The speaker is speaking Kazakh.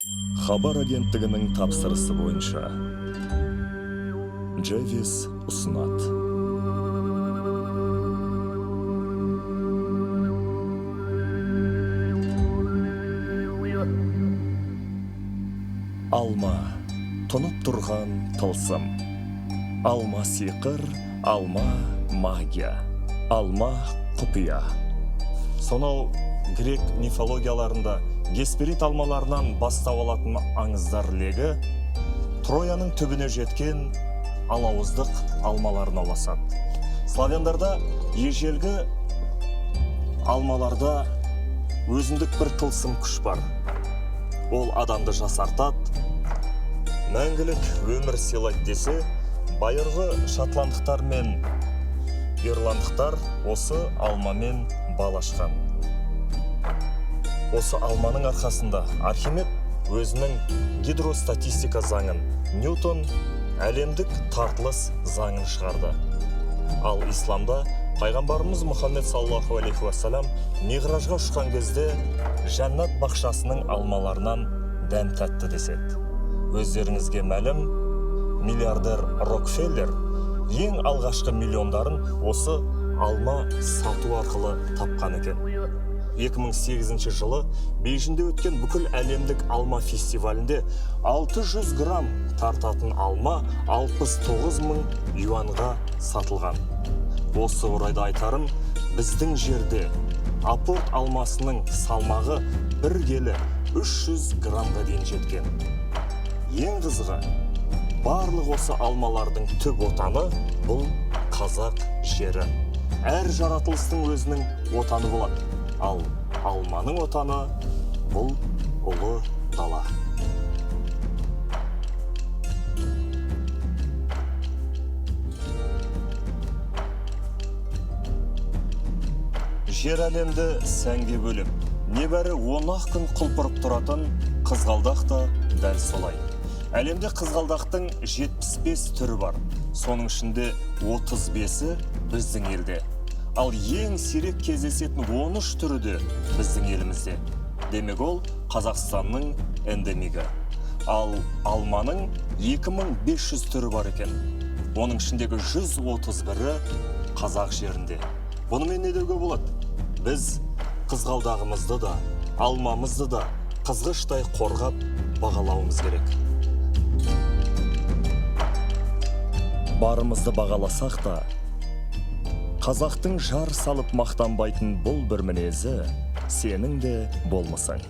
Хабар агенттігінің тапсырысы бойынша Джевис ұсынады. Алма тұнып тұрған тылсым. Алма сиқыр, алма магия, алма құпия. Сонау грек мифологияларында Гесперид алмаларынан бастау алатын аңыздар легі Трояның түбіне жеткен алауыздық алмаларына ұласады. Славяндарда ежелгі алмаларда өзіндік бір тылсым күш бар. Ол адамды жасартады, мәңгілік өмір сыйлайды десе, байырғы шотландықтар мен ирландықтар осы алмамен бал ашқан. Осы алманың арқасында Архимед өзінің гидростатистика заңын, Ньютон әлемдік тартылыс заңын шығарды. Ал исламда пайғамбарымыз Мұхаммед саллаллаху алейхи уассалам миғражға ұшқан кезде жәннат бақшасының алмаларынан дәм татты деседі. Өздеріңізге мәлім, миллиардер Рокфеллер ең алғашқы миллиондарын осы алма сату арқылы тапқан екен. 2008 жылы Бейжіңде өткен бүкіл әлемдік алма фестивалінде 600 грамм тартатын алма 69 мың юанға сатылған. Осы орайда айтарым, біздің жерде апорт алмасының салмағы бір келі 300 граммға дейін жеткен. Ең қызығы, барлық осы алмалардың түп отаны бұл қазақ жері. Әр жаратылыстың өзінің отаны болады. Ал алманың отаны бұл ұлы дала. Жер әлемді сәнге бөліп, небәрі 10-ақ күн құлпырып тұратын қызғалдақ та дәл солай. Әлемде қызғалдақтың 75 түрі бар. Соның ішінде 35-і біздің елде. Ал ең сирек кездесетін 13 түрі де біздің елімізде. Демек, ол Қазақстанның эндемигі. Ал алманың 2500 түрі бар екен. Оның ішіндегі 131-і қазақ жерінде. Бұнымен не деуге болады? Біз қызғалдағымызды да, алмамызды да қызғыштай қорғап бағалауымыз керек. Барымызды бағаласақ та, қазақтың жар салып мақтанбайтын бұл бір мінезі сенің де болмысың.